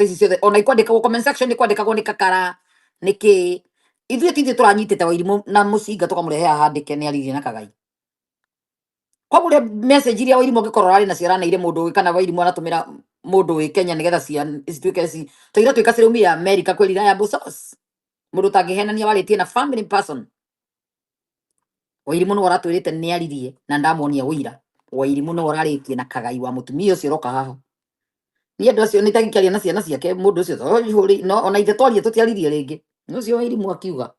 Ici ciothe ona ikwandĩkagwo comment section, ikwandĩkagwo nĩ kakara nĩ kĩ. Ithuĩ ti ithuĩ tũranyitĩte Wairimũ na mũcinga tũkamũrehe haha andĩke nĩ aririe na Kagai. Koguo rĩ, message iria Wairimũ angĩkorwo arĩ nacio araneire mũndũ ũngĩ, kana Wairimũ aratũmĩra mũndũ wĩ Kenya nĩgetha cituĩke ci tũira tuĩka ciraumire America kwĩ reliable source, mũndũ ũtangĩhenania warĩtie na family person. Wairimũ nĩwe ũratwĩrĩte nĩ aririe na ndamuonia ũira. Wairimũ nĩwe ũrarĩtie na Kagai wa mũtumia ũcio ũroka haha. Niĩ andũ acio nĩ itangĩkĩaria na ciana ciake mũndũ ũcio no ona ithe twarie tũtiaririe rĩngĩ. Nĩ ũcio Wairimũ akiuga.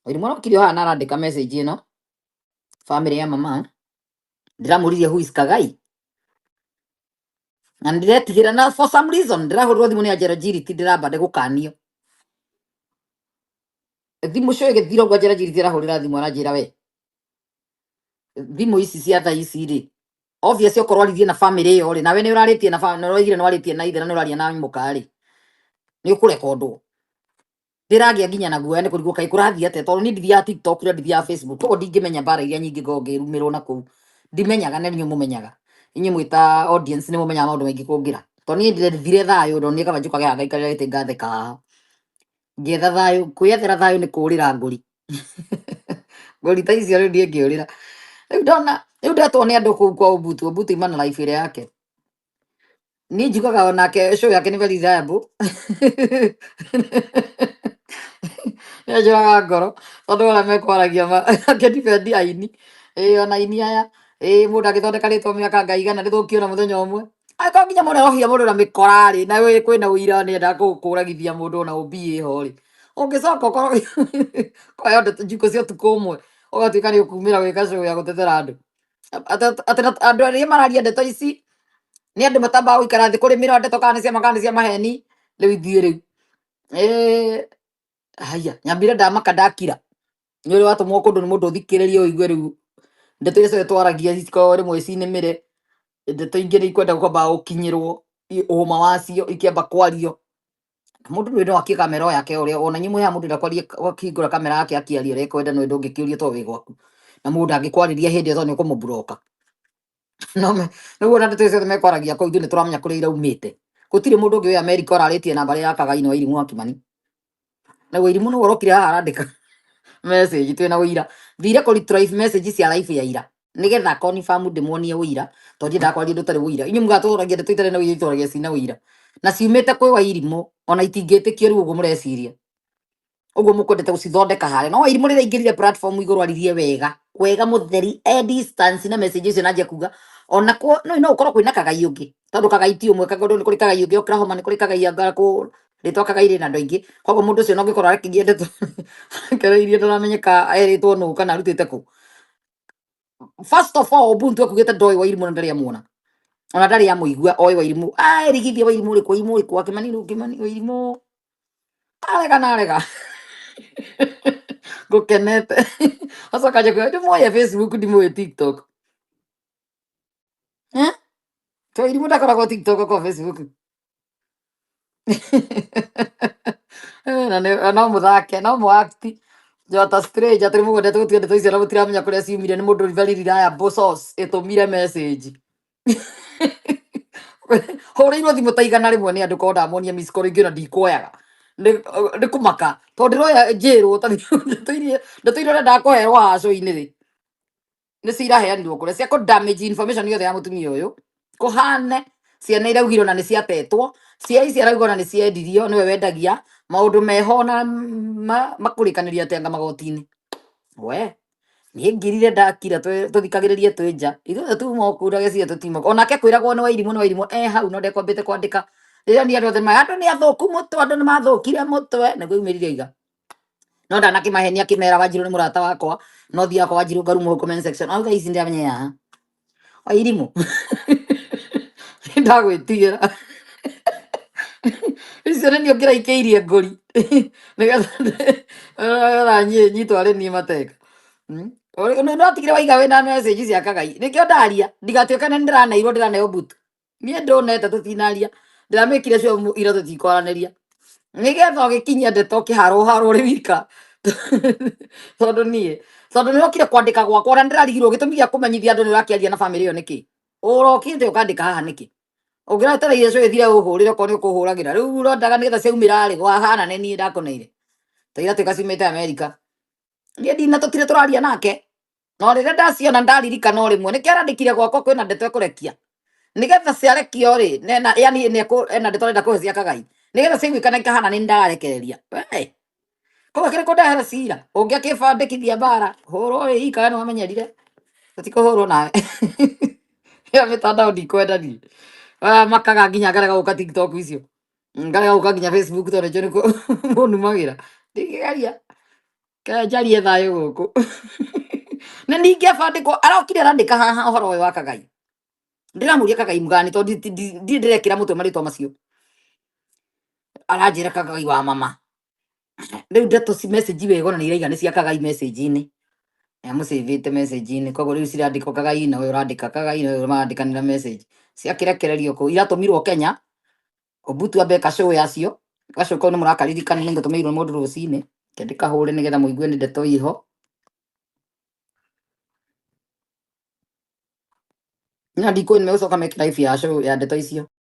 Wairimũ arokire o haha na arandĩka message ĩno, family ya mama ndĩramũririe, "Who is Kagai?" Na ndĩretigĩra na for some reason ndĩrahũrĩrwo thimũ nĩ Angela Njiriti, ndĩramba ndĩgũkanio thimũ cio ĩgĩthira ũguo. Angela Njiriti arahũrĩra thimũ aranjĩra, "We, thimũ ici cia thaa ici rĩ, obvious okorwo aririe na family ĩyo rĩ, nawe nĩ ũrarĩtie na nĩ ũraigire nĩ warĩtie na ithe na nĩ ũraria na mũka rĩ, nĩ ũkũrekondwo." Ndĩragĩa nginya na guoya nĩ kũrigwo kaĩ kũrathiĩ atĩa, tondũ niĩ ndithiaga TikTok na ndithiaga Facebook, koguo ndingĩmenya mbara iria nyingĩ ngoragwo ngĩrumĩrwo na kũu. Ndimenyaga, na inyuĩ mũmenyaga, inyuĩ mwĩta audience nĩ mũmenyaga maũndũ maingĩ kũngĩra, tondũ niĩ ndĩrethire thayũ. Ndonire kaba njũkage haha ngaikarĩra gĩtĩ ngatheka haha ngĩetha thayũ. Kwĩyethera thayũ nĩ kũũrĩra ngũri ngũri ta icio. Rĩu niĩ ngĩũrĩra, rĩu ndona rĩu ndetwo nĩ andũ kũu kwa Ũbutu. Ũbutu imana life ĩrĩa yake, niĩ njugaga onake show yake nĩ very reliable. Nĩanjũraga ngoro tondũ arĩa mekwaragia akĩdefend aini, ĩĩ ona aini aya, ĩĩ mũndũ angĩthondeka rĩtwa mĩaka ngai igana rĩthũkio na mũthenya ũmwe. Angĩkorwo nginya mũndũ arohia mũndũ na mĩkora rĩ, na wĩ kwĩna ũira nĩendaga kũragithia mũndũ ona ũmbi ĩho rĩ, ũngĩcoka ũkorwo koya ndeto njukũ cia ũtukũ ũmwe ũgatuĩka nĩ ũkumĩra gwĩka show ya gũtetera andũ atĩ andũ arĩa mararia ndeto ici nĩ andũ matambaga gũikara thĩ kũrĩmĩra ndeto kana nĩ cia ma kana nĩ cia maheni. Rĩu ithuĩ rĩu, haya, nyambire ndamaka ndakira nĩ ũrĩ watũmwo kũndũ nĩ mũndũ ũthikĩrĩrie ũigue. Rĩu ndeto iria ciothe twaragia cikoragwo rĩmwe cinĩmĩre, ndeto ingĩ nĩ ikwenda kwamba gũkinyĩrwo ũma wacio ikĩamba kwario. Mũndũ nĩ no akie kamera o yake ũrĩa ona inyuĩ mwĩ haha, mũndũ ndakwarie akĩhingũra kamera yake akĩaria ũrĩa ekwenda. No ndũngĩkĩũrio tondũ wĩ gwaku na mũndũ ndangĩkwarĩria hĩndĩ ĩyo tondũ nĩ ũkũmũburoka. No rĩu ona ndeto ciothe mekwaragia kũu, ithuĩ nĩ tũramenya kũrĩa iraumĩte. Gũtirĩ mũndũ ũngĩ wĩ Amerika ũrarĩtie na mbarĩ ya Kagai na Wairimũ wa Kimani. Na Wairimũ nĩwe ũrokire haha arandĩka message twĩna ũira. Thire kũ retrieve message cia live ya ira nĩgetha confirm, ndĩmuonie ũira, tondũ ndiendaga kwaria ũndũ ũtarĩ ũira. Inyuĩ mugatũragia ndeto itarĩ na ũira, itũragia cina ũira na ciumĩte kwĩ Wairimũ, ona itingĩtĩkio. Rĩu ũguo mũreciria ũguo mũkwendete gũcithondeka harĩa, no Wairimũ rĩrĩa aingĩrire platform igũrũ aririe wega wega mũtheri e distance na message icio, na anjia kuga ona ko no ũkorwo kwĩna Kagai ũngĩ, tondũ Kagai ti ũmwe. Kagai nĩ kũrĩ Kagai ũngĩ Oklahoma, nĩ kũrĩ Kagai anga kũ rĩtwa Kagai rĩna andũ aingĩ. Koguo mũndũ ũcio no angĩkorwo arekĩria ndeto kereirie ndaramenyeka erĩtwo nũ kana arutĩte kũ. First of all, Ubuntu akugĩte ndoĩ Wairimũ na ndarĩ amuona ona ndarĩ amũigua oĩ Wairimũ. Erigithia Wairimũ ũrĩkũ, Wairimũ ũrĩkũ wa Kimani nũ Kimani Wairimũ arega na arega ngũkenete acoka nje kuga ndĩmuoye Facebook, ndimũĩ TikTok. Eh? To Wairimũ ndakoragwo TikTok ko Facebook. Na no mũthake no mũakti njota stranger tũrĩ mũgwendete gũtua ndeto icio na mũtiramenya kũrĩa ciumire. Nĩ mũndũ very reliable source ĩtũmire message. Hũrĩirwo thimũ ta 100 nĩ andũ, korwo ndamonia miss call ingĩ ona ndikuoyaga nĩ kũmaka, tondũ ndĩroya njĩrwo ta ndeto iria ũrenda kũherwo haha show-inĩ rĩ, nĩ ciraheanirwo kũrĩa cia kũ damage information yothe ya mũtumia ũyũ. Kũhane ciana iraugirwo na nĩ ciatetwo, cia ici arauga ona nĩ ciendirio, nĩwe wendagia maũndũ meho na makũrĩkanĩria atĩ magoti-inĩ. We niĩ ngirire ndakira tũthikagĩrĩrie twĩ nja ithuothe tuma o kũu ndagĩciria tũtima. Onake kwĩragwo nĩ Wairimũ, nĩ Wairimũ e hau no ndekwambĩte kwandĩka rĩrĩa ni andũ othe andũ nĩ athũku mũtwe, andũ nĩ mathũkire mũtwe nĩguo yumĩrire iga no ndanakĩmahenia akĩmera Wanjirũ nĩ mũrata wakwa, no thiaga kwa Wanjirũ ngarumwo comment section. Au thaa ici ndĩramenya ya Wairimũ ndagwĩtigĩra icio nĩ niĩ ũngĩraikĩirie ngũri nĩgetha niĩ nyitware niĩ mateka. Nĩ watigire waiga wĩna message cia Kagai, nĩkĩo ndaria ndigatuĩke nĩ ndĩraneirwo ndĩraneo mbutu. Niĩ ndũnete tũtinaria, ndĩramĩkire cio ira tũtikwaranĩria nĩgetha ũgĩkinyia ndeto ũkĩharwo harwo ũrĩ wika, tondũ niĩ tondũ nĩ ũrokire kwandĩka gwakwa na ndĩrarigirwo gĩtũmi gĩa kũmenyithia andũ nĩ ũrakĩaria na bamĩrĩ ĩyo nĩkĩ ũrokĩte ũkandĩka haha nĩkĩ. Ũngĩretereire cũĩ ĩthire ũhũrĩre okorwo nĩ ũkũhũragĩra. Rĩu ũrondaga nĩgetha ciaumĩra rĩ, wahana nĩ niĩ ndakoneire. Ta iratuĩka ciumĩte Amerika. Niĩ ndina tũtirĩ tũraria nake. No rĩrĩa ndaciona ndaririkana o rĩmwe nĩkĩo arandĩkire gwakwa kwĩna ndeto ekũrekia. Nĩgetha ciarekio rĩ, nena yani ena ndeto arenda kũhe cia Kagai. Nĩgetha ciaiguĩkana ikahana nĩ ndararekereria. We! Koguo kĩrĩ kũndehera cira. Ũngĩakĩbandĩkithia mbara, hũrwo wĩ ika we nĩwamenyerire. Tũtikũhũrwo nawe. Ya mĩtandao ndikwenda niĩ. Aya makaga nginya ngarega gũka TikTok icio. Ngarega gũka nginya Facebook tondũ nĩkĩo nĩkuo mũnumagĩra. Ndingĩgeria. Ke njarie thayũ gũkũ. Na ningĩ abandĩkwo arokire arandĩka haha ũhoro ũyũ wa Kagai. Ndĩramũria Kagai mũgani tondũ ndirĩ ndĩrekĩra mũtwe marĩtwa macio. Aranjĩra Kagai wa mama. Rĩu ndeto ci message wega ona nĩ iraiga nĩ cia Kagai message-inĩ. Amũcĩvĩte message-inĩ koguo rĩu cirandĩkwo Kagai na ũyũ ũrandĩka Kagai na ũyũ marandĩkanĩra message. Ciakĩrekererio kũu iratũmirwo Kenya. Obutu ambe kacũĩ acio. Gacũĩ kau nĩ mũrakaririkana nĩ ngũtũmĩirwo nĩ mũndũ rũcinĩ. Reke ndĩkahũre nĩgetha mũigue nĩ ndeto iho. Na ndikũĩ nĩ megũcoka meke live ya show ya ndeto icio.